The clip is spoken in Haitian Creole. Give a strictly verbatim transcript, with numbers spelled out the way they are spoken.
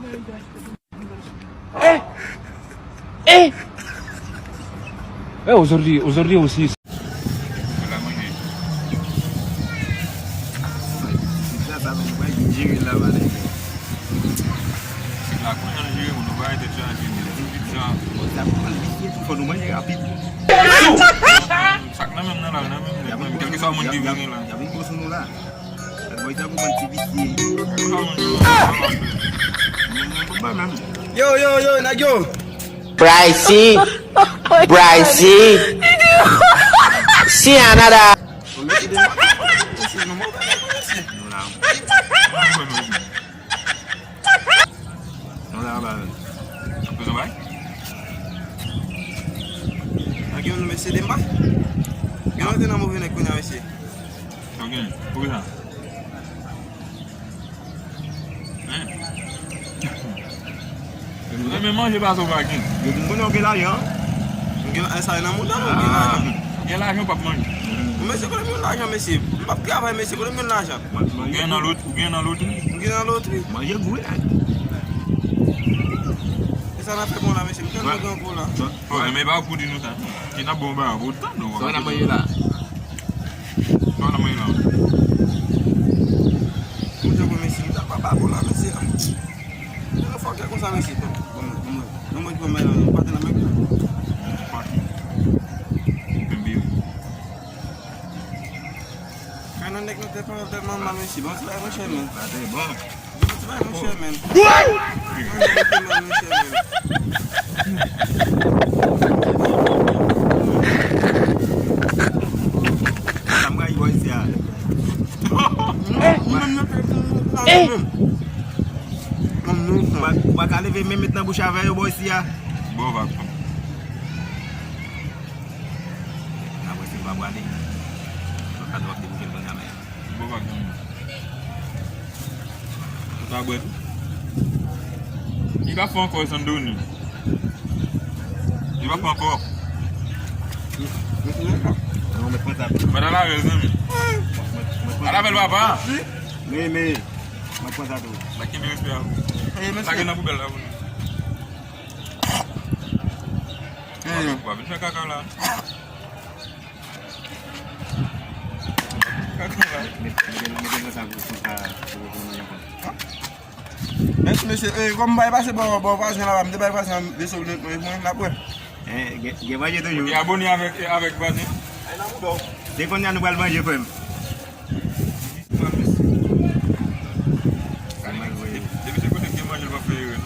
Eh! Eh! Eh, aujourd'hui, aujourd'hui aussi. Ala manje. Sa, sa, nou pa jere la, pa nèg. La kounye a nou jere, nou pa rete chaje, men ti pizza. Bon, sa pou pran visye tou, fò nou manje rapid. Sak nan menm nan la, nan menm nèt, menm, kèlkeswa moun ki vini la. Y ap vin gwo sou nou la. Boy sa pou bann ti visye. Yo, yo, yo, nèg yo. Pricey. Pricey. Si another. Nou la. Nou la, ba. Ap bezwen bay? Nèg yo, nou mesye Demba. Yo, nou te nan move nèg kounye a, mesye. Ok, poukisa? Hein? Ou renmen manje pase w pa gen. Yo di m konnen w gen lajan. M gen, sa nan mouda m, m gen lajan. Gen lajan w p ap manje. Bon, mesye, konnen m gen lajan, mesye. M p ap travay, mesye, konnen m gen lajan. Ou gen nan lot-, ou gen nan lotri? M gen nan lotri. Manje gou, wi. E sa n ap fè bon la, mesye. M tèlman gen gou la. Bon, men pa pou di nou sa, non. Ki n ap bon ba pou tan nou. Sa n ap manje la? Sa w nan mwen la? Mwen te konn mesye, m ta pa ba bon la, mesye. Mwen fòkè konsa, mesye. Bon, bon, bon, bon, mwen ki konn bay la, nou pa te nan menm. Pati. Menm biwo. Kay nan nèg nou te pran tèlman mal, mesye. Bon, ti bay mwen chè, men. Sa te bon. Ti bay mwen chè, men. Ti bay mwen chè, men. Sa m rayi bò isi a. Eh! Ou pa, ou pa ka leve men met nan bouch avè yo bò isi a. Bon, va pran. Apre se pa prale. Mwen pa dwe ap debouje l kounye a, men. Bon, va pran. Ou ta bwè tou? Li pa fè ankò, Sandoni. Li pa fè ankò. Non, mwen pran sa tou. Mwen nan lavel, zanmi. Mwen pran sa tou. Ala bèl papa. Men, men, mwen pran sa tou. Mwen kenbe respè a. Lage nan poubèl la pou nou. Wa vin fè kaka la. Mete, mete, mete nan sa pou, pou sa, pou, pou nou manje ankò. Mèsi, mesye. Eh, kòm m bay pase bò, bò vwazen la, m te bay vwazen an veso pou mwen, mwen, m ap wè. Eh, gen, gen manje toujou. Ou te abone avèk, avèk vwazen? Se kounye a nou pral manje, frè m. Depi se kote gen manje, l pa fè erè.